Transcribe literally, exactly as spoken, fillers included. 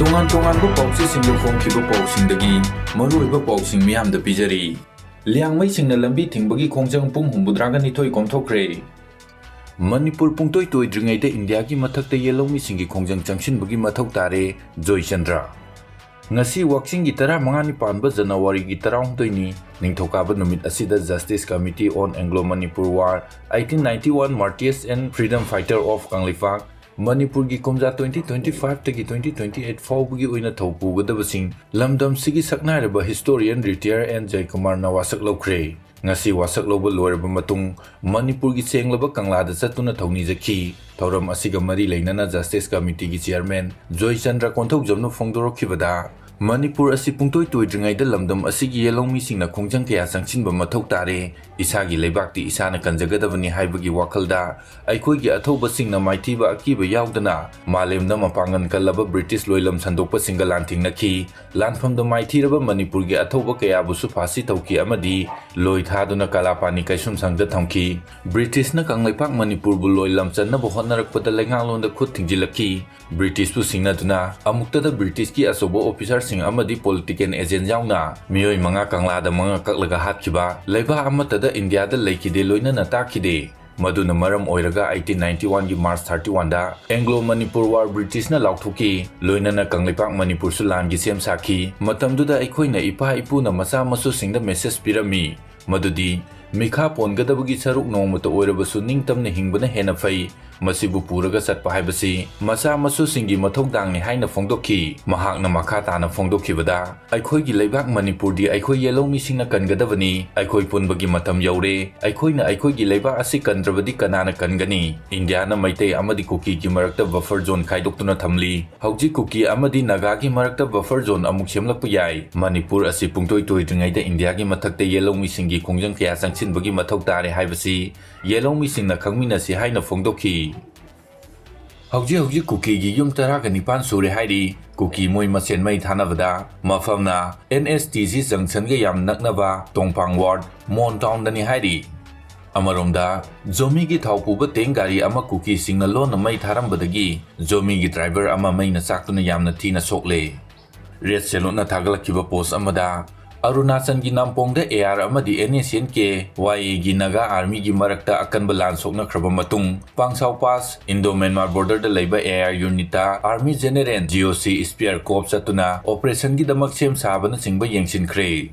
ꯇꯣꯉꯥꯟ ꯇꯣꯉꯥꯟꯕ ꯄꯥꯎꯆꯦꯁꯤꯡꯗ ꯐꯣꯡꯈꯤꯕ ꯄꯥꯎꯁꯤꯡꯗꯒꯤ ꯃꯔꯨꯑꯣꯏꯕ ꯄꯥꯎꯁꯤꯡ ꯃꯤꯌꯥꯝꯗ ꯄꯤꯖꯔꯤ꯫ ꯂꯤꯌꯥꯡꯃꯩꯁꯤꯡꯅ ꯂꯝꯕꯤ ꯊꯤꯡꯕꯒꯤ ꯈꯣꯡꯖꯪ ꯄꯨꯡ ꯍꯨꯝꯐꯨꯇꯔꯥꯒ ꯅꯤꯊꯣꯏ ꯀꯣꯝꯊꯣꯛꯈ꯭ꯔꯦ꯫ ꯃꯅꯤꯄꯨꯔ ꯄꯨꯡꯇꯣꯏ ꯇꯣꯏꯗ꯭ꯔꯤꯉꯩꯗ ꯏꯟꯗꯤꯌꯥꯒꯤ ꯃꯊꯛꯇ ꯌꯦꯜꯍꯧꯃꯤꯁꯤꯡꯒꯤ ꯈꯣꯡꯖꯪ ꯆꯪꯁꯤꯟꯕꯒꯤ ꯃꯊꯧ ꯇꯥꯔꯦ, ꯖꯣꯏꯆꯟꯗ꯭ꯔ꯫ ꯉꯁꯤ ꯋꯥꯛꯆꯤꯡꯒꯤ ꯇꯔꯥꯃꯉꯥꯅꯤ ꯄꯥꯟꯕ ꯖꯅꯋꯥꯔꯤꯒꯤ ꯇꯔꯥꯍꯨꯝꯗꯣꯏꯅꯤ, ꯅꯤꯡꯊꯧꯀꯥꯕ ꯅꯨꯃꯤꯠ ꯑꯁꯤꯗ Justice Committee on Anglo Manipur War, eighteen ninety-one Martyrs and Freedom Fighter of Kangleipak, ꯃꯅꯤꯄꯨꯔꯒꯤ ꯀꯨꯝꯖꯥ twenty twenty-five ꯇꯒꯤ twenty twenty-eight ꯐꯥꯎꯕꯒꯤ ꯑꯣꯏꯅ ꯊꯧ ꯄꯨꯒꯗꯕꯁꯤꯡ ꯂꯝꯗꯝꯁꯤꯒꯤ ꯁꯛꯅꯥꯏꯔꯕ historian retired ꯑꯦꯟ ꯖꯌꯀꯨꯃꯥꯔꯅ ꯋꯥꯁꯛ ꯂꯧꯈ꯭ꯔꯦ꯫ ꯉꯁꯤ ꯋꯥꯁꯛ ꯂꯧꯕ ꯂꯣꯏꯔꯕ ꯃꯇꯨꯡ ꯃꯅꯤꯄꯨꯔꯒꯤ ꯁꯦꯡꯂꯕ ꯀꯪꯂꯥꯗ ꯆꯠꯇꯨꯅ ꯊꯧꯅꯤꯖꯈꯤ꯫ ꯊꯧꯔꯝ ꯑꯁꯤꯒ ꯃꯔꯤ ꯂꯩꯅꯅ Justice Committeeꯒꯤ chairman ꯖꯣꯏꯆꯟꯗ꯭ꯔ ꯀꯣꯟꯊꯧꯖꯝꯅ ꯐꯣꯡꯗꯣꯔꯛꯈꯤꯕꯗ, ꯃꯅꯤꯄꯨꯔ ꯑꯁꯤ ꯄꯨꯡꯇꯣꯏ ꯇꯣꯏꯗ꯭ꯔꯤꯉꯩꯗ ꯂꯝꯗꯝ ꯑꯁꯤꯒꯤ ꯌꯦꯜꯍꯧꯃꯤꯁꯤꯡꯅ ꯈꯣꯡꯖꯪ ꯀꯌꯥ ꯆꯪꯁꯤꯟꯕ ꯃꯊꯧ ꯇꯥꯔꯦ, ꯏꯁꯥꯒꯤ ꯂꯩꯕꯥꯛꯇꯤ ꯏꯁꯥꯅ ꯀꯟꯖꯒꯗꯕꯅꯤ ꯍꯥꯏꯕꯒꯤ ꯋꯥꯈꯜꯗ ꯑꯩꯈꯣꯏꯒꯤ ꯑꯊꯧꯕꯁꯤꯡꯅ ꯃꯥꯏꯊꯤꯕ ꯑꯀꯤꯕ ꯌꯥꯎꯗꯅ ꯃꯥꯂꯦꯝꯗ ꯃꯄꯥꯡꯒꯜ ꯀꯜꯂꯕ ꯕ꯭ꯔꯤꯇꯤꯁ ꯂꯣꯏꯂꯝ ꯁꯟꯗꯣꯛꯄꯁꯤꯡꯒ ꯂꯥꯟꯊꯦꯡꯅꯈꯤ꯫ ꯂꯥꯟꯐꯝꯗ ꯃꯥꯏꯊꯤꯔꯕ ꯃꯅꯤꯄꯨꯔꯒꯤ ꯑꯊꯧꯕ ꯀꯌꯥꯕꯨꯁꯨ ꯐꯥꯁꯤ ꯇꯧꯈꯤ ꯑꯃꯗꯤ ꯂꯣꯏ ꯊꯥꯗꯨꯅ ꯀꯂꯥꯄꯥꯅꯤ ꯀꯩꯁꯨꯝꯁꯪꯗ ꯊꯝꯈꯤ꯫ ꯕ꯭ꯔꯤꯇꯤꯁꯅ ꯀꯪꯂꯩꯄꯥꯛ ꯃꯅꯤꯄꯨꯔꯕꯨ ꯂꯣꯏ ꯂꯝꯆꯟꯅꯕ ꯍꯣꯠꯅꯔꯛꯄꯗ ꯂꯩꯉꯥꯛꯂꯣꯟꯗ ꯈꯨꯠ ꯊꯤꯡꯖꯤꯜꯂꯛꯈꯤ꯫ ꯕ꯭ꯔꯤꯇꯤꯁꯄꯨ ꯁꯤꯡꯅꯗꯨꯅ ꯑꯃꯨꯛꯇꯗ ꯕ꯭ꯔꯤꯇꯤꯁꯀꯤ ꯑꯆꯧꯕ officerꯁꯤꯡ ꯑꯃꯗꯤ political agent ꯌꯥꯎꯅ ꯃꯤꯑꯣꯏ ꯃꯉꯥ ꯀꯪꯂꯥꯗ ꯃꯉꯛ ꯀꯛꯂꯒ ꯍꯥꯠꯈꯤꯕ, ꯂꯩꯕꯥꯛ ꯑꯃꯠꯇꯗ ꯏꯟꯗꯤꯌꯥꯗ ꯂꯩꯈꯤꯗꯦ, ꯂꯣꯏꯅꯅ ꯇꯥꯛꯈꯤꯗꯦ꯫ ꯃꯗꯨꯅ ꯃꯔꯝ ꯑꯣꯏꯔꯒ eighteen ninety-oneꯒꯤ March thirty-oneꯗ Anglo Manipur War ꯕ꯭ꯔꯤꯇꯤꯁꯅ ꯂꯥꯎꯊꯣꯛꯈꯤ꯫ ꯂꯣꯏꯅꯅ ꯀꯪꯂꯩꯄꯥꯛ ꯃꯅꯤꯄꯨꯔꯁꯨ ꯂꯥꯟꯒꯤ ꯁꯦꯝ ꯁꯥꯈꯤ꯫ ꯃꯇꯝꯗꯨꯗ ꯑꯩꯈꯣꯏꯅ ꯏꯄꯥ ꯏꯄꯨꯅ ꯃꯆꯥ ꯃꯁꯨꯁꯤꯡꯗ message ꯄꯤꯔꯝꯃꯤ, ꯃꯗꯨꯗꯤ ꯃꯤꯈꯥ ꯄꯣꯟꯒꯗꯕꯒꯤ ꯁꯔꯨꯛ ꯅꯣꯡꯃꯇ ꯑꯣꯏꯔꯕꯁꯨ ꯅꯤꯡꯇꯝꯅ ꯍꯤꯡꯕꯅ ꯍꯦꯟꯅ ꯐꯩ꯫ ꯃꯁꯤꯕꯨ ꯄꯨꯔꯒ ꯆꯠꯄ ꯍꯥꯏꯕꯁꯤ ꯃꯆꯥ ꯃꯁꯨꯁꯤꯡꯒꯤ ꯃꯊꯧꯗꯥꯡꯅꯤ ꯍꯥꯏꯅ ꯐꯣꯡꯗꯣꯛꯈꯤ꯫ ꯃꯍꯥꯛꯅ ꯃꯈꯥ ꯇꯥꯅ ꯐꯣꯡꯗꯣꯛꯈꯤꯕꯗ, ꯑꯩꯈꯣꯏꯒꯤ ꯂꯩꯕꯥꯛ ꯃꯅꯤꯄꯨꯔꯗꯤ ꯑꯩꯈꯣꯏ ꯌꯦꯜꯍꯧꯃꯤꯁꯤꯡꯅ ꯀꯟꯒꯗꯕꯅꯤ꯫ ꯑꯩꯈꯣꯏ ꯄꯨꯟꯕꯒꯤ ꯃꯇꯝ ꯌꯧꯔꯦ꯫ ꯑꯩꯈꯣꯏꯅ ꯑꯩꯈꯣꯏꯒꯤ ꯂꯩꯕꯥꯛ ꯑꯁꯤ ꯀꯟꯗ꯭ꯔꯕꯗꯤ ꯀꯅꯥꯅ ꯀꯟꯒꯅꯤ? ꯏꯟꯗꯤꯌꯥꯅ ꯃꯩꯇꯩ ꯑꯃꯗꯤ ꯀꯨꯀꯤꯒꯤ ꯃꯔꯛꯇ buffer zone ꯈꯥꯏꯗꯣꯛꯇꯨꯅ ꯊꯝꯂꯤ꯫ ꯍꯧꯖꯤꯛ ꯀꯨꯀꯤ ꯑꯃꯗꯤ ꯅꯥꯒꯥꯒꯤ ꯃꯔꯛꯇ buffer zone ꯑꯃꯨꯛ ꯁꯦꯝꯂꯛꯄ ꯌꯥꯏ꯫ ꯃꯅꯤꯄꯨꯔ ꯑꯁꯤ ꯄꯨꯡꯇꯣꯏ ꯇꯣꯏꯗ꯭ꯔꯤꯉꯩꯗ ꯏꯟꯗꯤꯌꯥꯒꯤ ꯃꯊꯛꯇ ꯌꯦꯜꯍꯧꯃꯤꯁꯤꯡꯒꯤ ꯈꯣꯡꯖꯪ ꯀꯌꯥ ꯆꯪꯁꯤꯟꯕꯒꯤ ꯃꯊꯧ ꯇꯥꯔꯦ ꯍꯥꯏꯕꯁꯤ ꯌꯦꯜꯍꯧꯃꯤꯁꯤꯡꯅ ꯈꯪꯃꯤꯟꯅꯁꯤ ꯍꯥꯏꯅ ꯐꯣꯡꯗꯣꯛꯈꯤ꯫ ꯍꯧꯖꯤꯛ ꯍꯧꯖꯤꯛ ꯀꯨꯀꯤꯒꯤ ꯌꯨꯝ ꯇꯔꯥꯒ ꯅꯤꯄꯥꯟ ꯁꯨꯔꯦ ꯍꯥꯏꯔꯤ꯫ ꯀꯨꯀꯤ ꯃꯣꯏ ꯃꯁꯦꯟ ꯃꯩ ꯊꯥꯅꯕꯗ ꯃꯐꯝꯅ NHTC junctionꯒ ꯌꯥꯝ ꯅꯛꯅꯕ ꯇꯣꯡꯐꯥꯡ ward, ꯃꯣꯟ townꯗꯅꯤ ꯍꯥꯏꯔꯤ꯫ ꯑꯃꯔꯣꯝꯗ, ꯖꯣꯃꯤꯒꯤ ꯊꯥꯎ ꯄꯨꯕ ꯇꯦꯡ ꯒꯥꯔꯤ ꯑꯃ ꯀꯨꯀꯤꯁꯤꯡꯅ ꯂꯣꯟꯅ ꯃꯩ ꯊꯥꯔꯝꯕꯗꯒꯤ ꯖꯣꯃꯤꯒꯤ ꯗ꯭ꯔꯥꯏꯚꯔ ꯑꯃ ꯃꯩꯅ ꯆꯥꯛꯇꯨꯅ ꯌꯥꯝꯅ ꯊꯤꯅ ꯁꯣꯛꯂꯦ꯫ ꯔꯦꯗ ꯁꯦꯂꯨꯠꯅ ꯊꯥꯒꯠꯂꯛꯈꯤꯕ ꯄꯣꯁ ꯑꯃꯗ, ꯑꯔꯨꯅꯥꯆꯜꯒꯤ ꯅꯥꯝꯄꯣꯡꯗ ꯑꯦ ꯑꯥꯔ ꯑꯃꯗꯤ N S N K Y ꯑꯦꯒꯤ ꯅꯥꯒꯥ ꯑꯥꯔꯃꯤꯒꯤ ꯃꯔꯛꯇ ꯑꯀꯟꯕ ꯂꯥꯟ ꯁꯣꯛꯅꯈ꯭ꯔꯕ ꯃꯇꯨꯡ, ꯄꯥꯡꯁꯥꯎ ꯄꯥꯁ, ꯏꯟꯗꯣ ꯃ꯭ꯌꯥꯟꯃꯥꯔ ꯕꯣꯔꯗꯔꯗ ꯂꯩꯕ ꯑꯦ ꯑꯥꯔ ꯌꯨꯅꯤꯠꯇ army general G O C spare cope ꯆꯠꯇꯨꯅ ꯑꯣꯄꯔꯦꯁꯟꯒꯤꯗꯃꯛ ꯁꯦꯝ ꯁꯥꯕꯅꯆꯤꯡꯕ ꯌꯦꯡꯁꯤꯟꯈ꯭ꯔꯦ꯫